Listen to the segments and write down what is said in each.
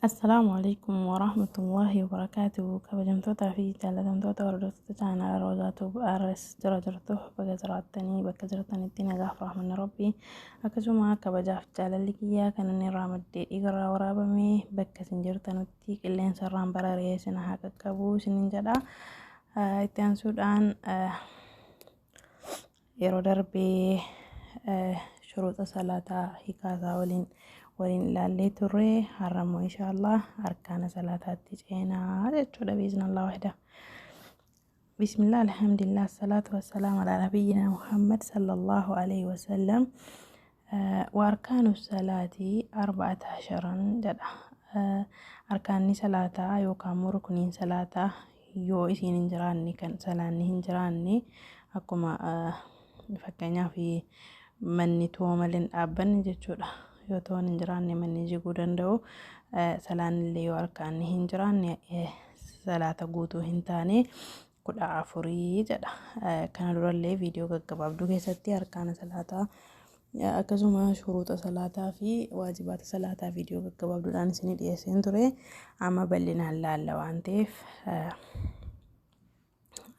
Assalaamu alaikum warahmatullahi wabarakaatuh. Kabajamtootaa fi jaallatamtoota hordoftoota chaanaala Roozaa Tuub RS jira jirtu, baga jiraattanii bakka jirtanitti nagaaf rahmanni Rabbii akkasuma kabajaaf jaalalli kiyyaa kan inni irraa maddee dhiigarraa waraabame bakka isin jirtanutti qilleensa irraan bararee isin haa qaqqabu isinin jedha. Itti aansuudhaan yeroo darbee shuruuxa salaataa hiikaasaa waliin ilaallee turre. Har'a immoo inshaallah arkaana salaataatti ceenaa jechuudha, biiznallah wahda. Bismillah, alhamdulillah, salaatu wassalaam ala nabiyyina Muhammad sallallahu alaihi wasallam. Wa arkaanu salaatii 14 jedha. Arkaanni salaataa yookaan immoo rukuniin salaataa yoo isiin hin jiraanne kan salaanni hin jiraanne, akkuma fakkeenyaaf manni to'oo malee hin dhaabbanne jechuudha. Yoo to'oon hin jiraanne manni jiguu danda'u. Salaanni illee yoo arkaanni hin jiraanne salaata guutuu hin taane 14 jedha. Kana durallee viidiyoo gaggabaabduu keessatti arkaana salaataa akkasuma shuruuxa salaataa fi waajibaata salaataa viidiyoo gaggabaabduudhaan isinii dhiyeesseen ture. Amma bal'inaan laalla waan ta'eef,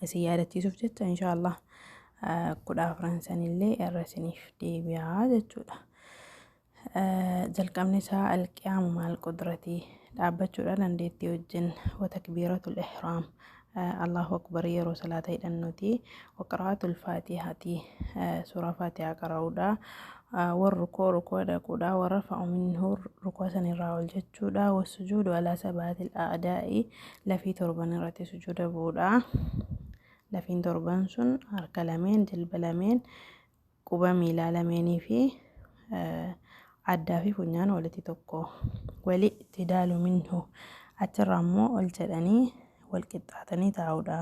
isin yaadachiisuuf jecha inshaallah 14 sanillee irra isiniif deebi'aa jechuudha. Jalqabni isaa alqiyaamu maal qudratii, dhaabbachuudha dandeettii wajjin, wa takbiiratul ihraam, Allahu akbar yeroo salaata hidhannuti, wa qira'atul faatihati, suuraa faatihaa qara'uudha, warra rukuu rukuu dhaquudha, warra rafa'u minhu, rukuu sanirraa ol jechuudha, wasujuudu alaa sabaatil a'daa'i, lafii torban irratti sujuuda bu'uudha. Lafiin torban sun harka lameen, jilba lameen, quba miilaa lameenii fi addaa fi funyaan walitti tokko. Wali ittidaalu minhu, achirraa immoo ol jedhanii wal qixxaatanii taa'uudha.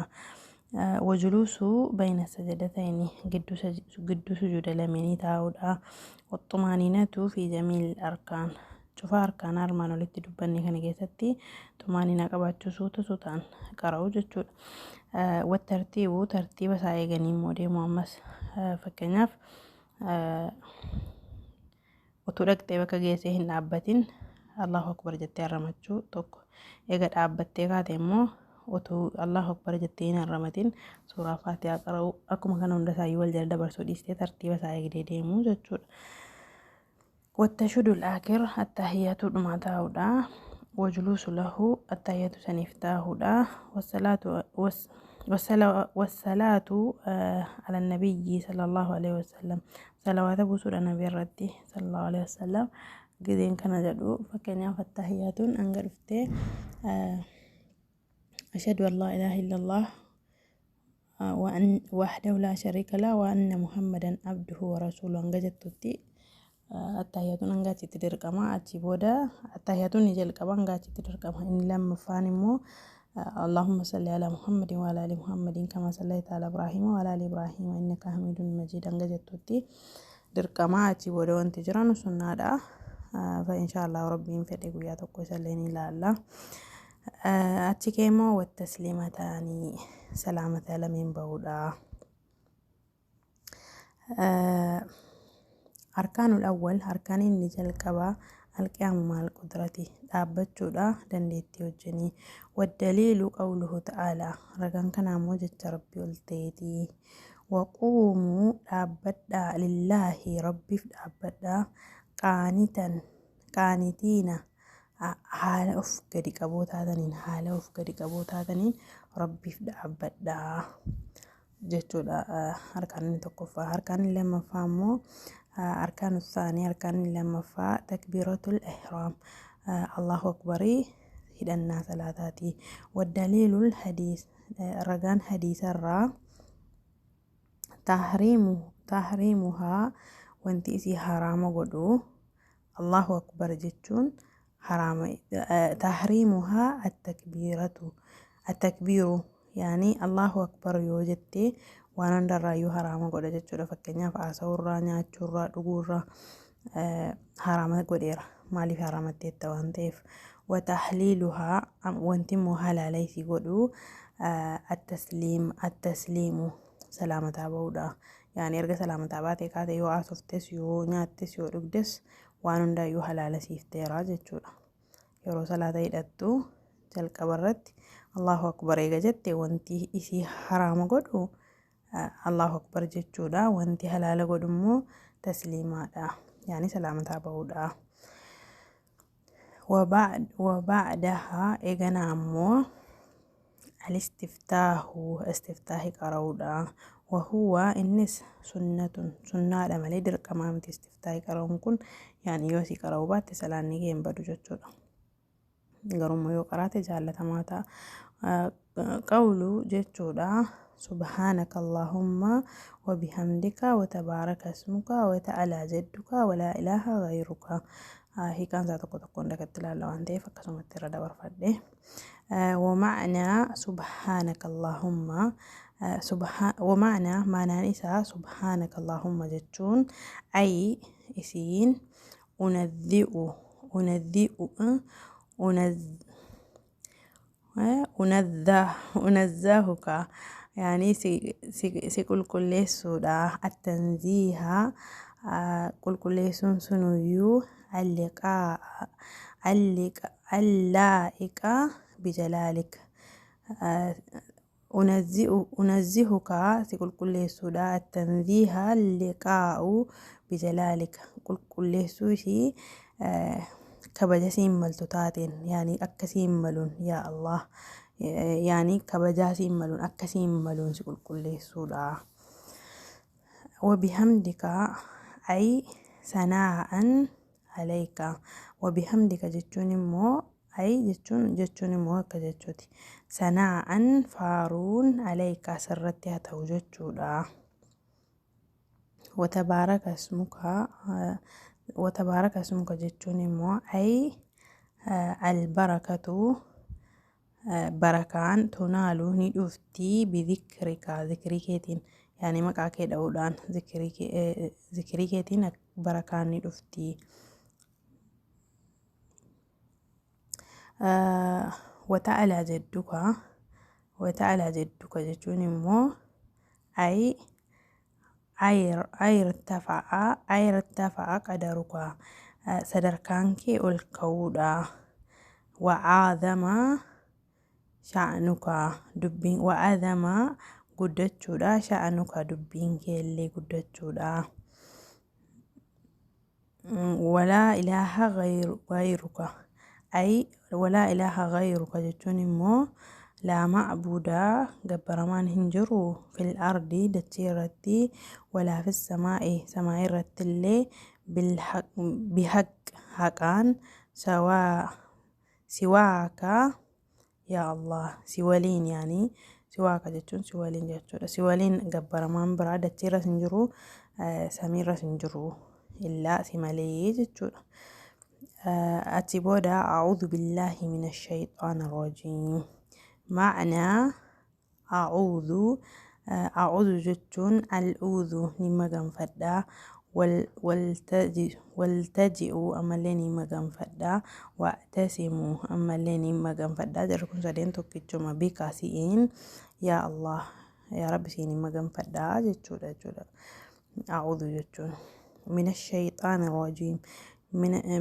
Wajuluusuu bayna sajadatayni, gidduu sujuuda lameenii taa'uudha. Waxxumaaniinatu fi jamiil arkaan, cufa arkaanaa armaan olitti dubbanne kana keessatti xumaaniinaa qabaachuu, suuta suutaan qara'u jechuudha. Wattartiibu, tartiiba isaa eeganii immoo deemu. Ammas fakkeenyaaf utuu dhaqxee bakka geessee hin dhaabbatin Allahu akbar jettee harramachuu tokko. Eega dhaabbattee kaate immoo utuu Allahu akbar jettee hin harramatin suuraa faatihaa qara'u. Akkuma kana hunda isaayyuu wal jala dabarsuu dhiistee tartiiba isaa eegdee deemuu jechuudha. Wattashudul aakhir, attahiyyatu dhumaa taa'uudha. Wajuluusu lahu, attahiyyatu saniif taa'uudha. Wassalaatu ala nabiyyi sallallahu alaihi wasallam, salawaata buusuudha nabi irratti sallallahu alaihi wasallam. Gizeen kana jedhu fakkeenyaaf attahiyyatuun hanga dhuftee ashhadu an laa ilaaha illallah wahdahu laa shariika lah wa anna muhammadan abduhu wa rasuuluhu hanga jettutti attahiyyatuun hanga achitti dirqama. Achi booda attahiyyatuun ni jalqaba, hanga achitti dirqama. Inni lammaffaan immoo Allahumma salli ala Muhammadin wa ala ali Muhammadin kama sallaita ala Ibrahim wa ala ali Ibrahim innaka hamidun majid hanga jettutti dirqama. Achi booda wanti jiran sunnaadha. Fa inshaallah Rabbiin fedhe guyyaa tokko isallee ni ilaalla. Achi kee immoo wattasliimataanii, salaamata lameen bahuudha. Arkaanul awwal, harkaan inni jalqabaa, alqiyaamu maal qudrati, dhaabbachuudha dandeettii wajjinii. Waddaliilu qawluhu ta'aalaa, ragaan kanaa immoo jecha Rabbii ol ta'eeti. Waquumuu, dhaabbadhaa, lillaahi, Rabbiif dhaabbadhaa, qaanitan, qaanitiina, haala of gadi qaboo taataniin, haala of gadi qaboo taataniin Rabbiif dhaabbadhaa jechuudha. Harkaan inni tokkoffaa. Harkaan inni lammaffaa immoo, arkaan isaanii, harkaan inni lammaffaa takbiiratul ihraam, Allahu akbarii hidhannaa salaataati. Waddaliilul hadiis, ragaan hadiisarraa, tahriimuhaa, wanti isii haraama godhu Allahu akbar jechuun haraama, tahriimuhaa attakbiiratu, attakbiiru yaani Allahu akbar yoo jettee waan hundarraayyuu haraama godha jechuudha. Fakkeenyaaf haasa'urraa, nyaachuurraa, dhuguurraa haraama godheera. Maaliif haraamatteetta waan ta'eef. Watahliiluhaa, wanti immoo halaala isii godhu, attasliim, attasliimu, salaamataa bahuudha. Yaani erga salaamataa baatee kaate yoo haasoftes, yoo nyaattes, yoo dhugdes waan hundaayyuu halaala siif ta'eera jechuudha. Yeroo salaata hidhattu jalqaba irratti Allahu Akbar eega jette, wanti isii haraama godhu Allahu Akbar jechuudha. Wanti halaala godhu immoo tasliimaadha. Yaani salaamataa bahuudha. وبعدها eegana ammoo الاستفتاح istiftaahi qara'uudha. وهو innis سنة sunnaadha malee dirqamaa miti istiftaahi qara'uun kun, yaani yoo isii qara'uu baatte salaanni kee hin badu jechuudha. Garuu yoo qaraate jaallatamaa ta'a. قول jechuudha. سبحانك اللهم وبحمدك وتبارك اسمك وتعالى جدك ولا إله غيرك. Hiikaan isaa tokko tokkoon dagatti ilaalla waan ta'eef akkasumatti irra dabarfadhe. ومعنى سبحانك اللهم ومعنى maanaan isaa سبحانك اللهم jechuun أي isiin أنزه أنزه أنزه أنزهك yaani si qulqulleessuudha. التنزيه qulqulleessuun sunuyyuu اللائق بجلالك أنزهك si qulqulleessuudha. التنزيه اللائق بجلالك qulqulleessuu ishii kabaja siin maltu taateen, yaani akka siin maluun, yaa Allah, yaani kabajaa siin maluun, akka siin maluun si qulqulleessuudha. وبحمدك أي ثناء عليك. وبحمدك jechuun immoo أي jechuun immoo akka jechuuti. ثناء faaruun عليك sirratti haa ta'u jechuudha. وتبارك اسمك وتبارك اسمك jechuun immoo أي البركة barakaan تنال ni dhufti بذكرك zikrii keetiin, yaani maqaa kee dha'uudhaan, zikrii keetiin barakaan ni dhufti. وتعالى جدك وتعالى جدك jechuun immoo أي أي ارتفع قدرك sadarkaan kee ol ka'uudha. وعظم شأنك dubbiin وعظم guddachuudha. شأنك dubbiin kee illee guddachuudha. ولا إله غيرك أي ولا إله غيرك jechuun immoo لا معبود gabbaramaan hin jiru في الأرض dachee irratti ولا في السماء samaa irratti illee بحق haqaan سواك yaa Allah si waliin, yaani سواك jechuun si waliin jechuudha. Si waliin gabbaramaan biraa dachee irras hin jiru, samiirras hin jiru, illaa si malee jechuudha. Achi booda أعوذ بالله من الشيطان الرجيم. معنى أعوذ أعوذ jechuun العوذ ni maganfadha. والتجئ ammallee ni maganfadha. واعتصم ammallee ni maganfadha. Jarri kun sadeen tokkichuma. بك si'iin, yaa Allah, yaa Rabbi, siin ni maganfadha jechuudha. أعوذ jechuun من الشيطان الرجيم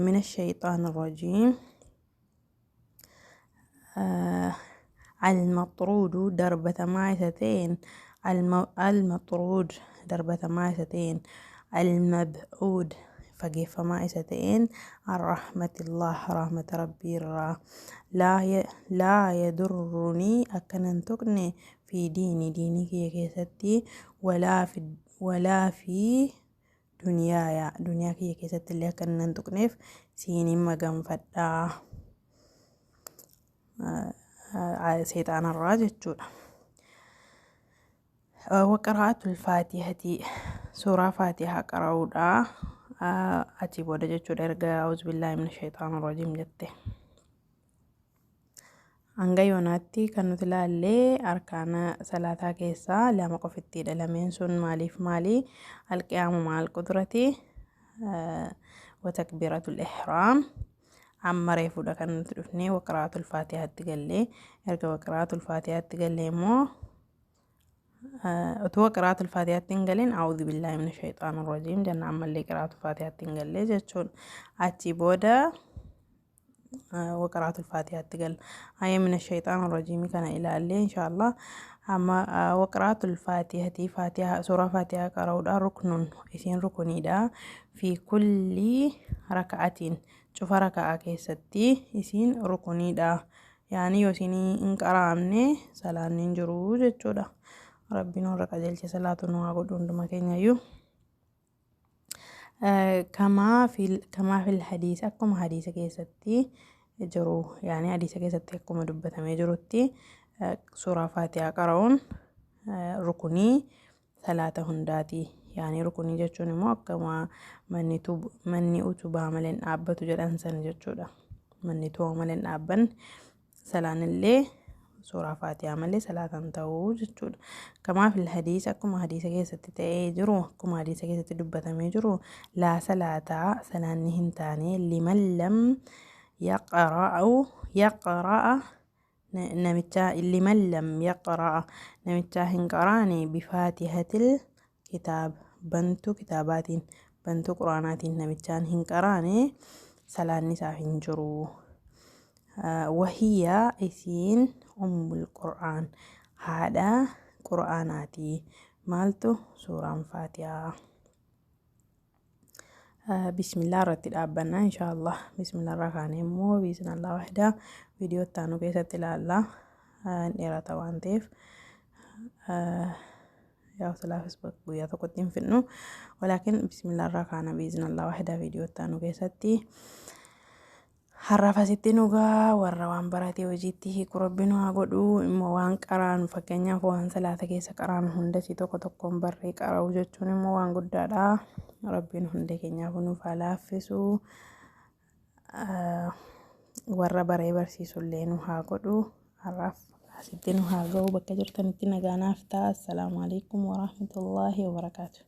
من الشيطان الرجيم المطرود darbatamaa isa ta'een المطرود darbatamaa isa ta'een المبعود fageeffamaa isa ta'een عن رحمة الله rahmata Rabbii irraa لا يضرني akkana hin tuqne في ديني diinii kiyya keessatti ولا في دنياي duniyaa kiyya keessatti illee akkana hin tuqneef siin hin maganfadhaa seexaanarraa jechuudha. وقراءة الفاتحة suuraa faatihaa qara'uudha. Achii booda jechuudha erga أعوذ بالله من الشيطان الرجيم jette. Hanga yoonaatti kan nuti ilaallee arkaana salaataa keessaa lama qofittiidha. Lameen sun maaliif maali? القيام مع القدرة وتكبيرة الإحرام. Amma reefuudha kan nuti dhufnee وقراءة الفاتحة tti gallee. Erga وقراءة الفاتحة tti gallee immoo utuu وقراءة الفاتحة tti hin galin أعوذ بالله من الشيطان الرجيم jenna, ammallee qiraa'atu faatihaatti hin gallee jechuudha. Achii booda Waqaraatul faatihaatti galla. Ayya min ashayxaan rajiimii kana ilaallee inshaallah amma waqaraatul faatihati, faatihaa, suuraa faatihaa qara'uudha. Ruknun, isiin rukuniidha. Fi kulli raka'atiin, cufa raka'aa keessatti isiin rukuniidha. Yaani yoo isiin hin qaraamne salaanni hin jiru jechuudha. Rabbiin warra qajeelche salaatu nu haa godhu hunduma keenyayyuu. Kamaa fil hadiis, akkuma hadiisa keessatti jiru, yaani hadiisa keessatti akkuma dubbatamee jirutti suuraa faatihaa qara'uun rukunii salaata hundaati. Yaani rukunii jechuun immoo akkuma manni utubaa malee hin dhaabbatu jedhan sana jechuudha. Manni utubaa malee hin dhaabbanne, salaanillee suuraa faatihaa malee salaatan ta'uu jechuudha. Kamaa fil hadiis, akkuma hadiisa keessatti ta'ee jiru, akkuma hadiisa keessatti dubbatamee jiru, laa salaataa, salaanni hin taane, liman lam yaqra'u, yaqra'a, namicha, liman lam yaqra'a, namichaa hin qaraane, bifaatihatil kitaab, bantuu kitaabaatiin, bantuu quraanaatiin namichaan hin qaraane salaanni isaaf hin jiru. Wahiya, isiin, ummul qur'aan, haadha qur'aanaati. Maaltu? Suuraan faatihaa. Bismillah irratti dhaabbanna inshaallah. Bismillah irraa kaanee immoo biiznallah wahdaa viidiyoo itti aanu keessatti ilaalla. Hin dheerata waan ta'eef, yaa silaafis guyyaa tokkotti hin fidnu. Walaakin bismillah irraa kaana biiznallah wahdaa viidiyoo itti aanu keessatti. Har'aaf asitti nugaa. Warra waan baratee hojiitti hiiku rabbi nu haa godhu. Immoo waan qaraanu, fakkeenyaaf waan salaata keessa qaraanu hundasii tokko tokkoon barree qara'u jechuun immoo waan guddaadha. Rabbiin hunda keenyaaf nuuf haa laaffisu. Warra baree barsiisullee nu haa godhu. Har'aaf asitti nu haa ga'u. Bakka jirtanitti nagaa naaf ta'a. Assalaamu alaikum warahmatullaahi wabarakaatu.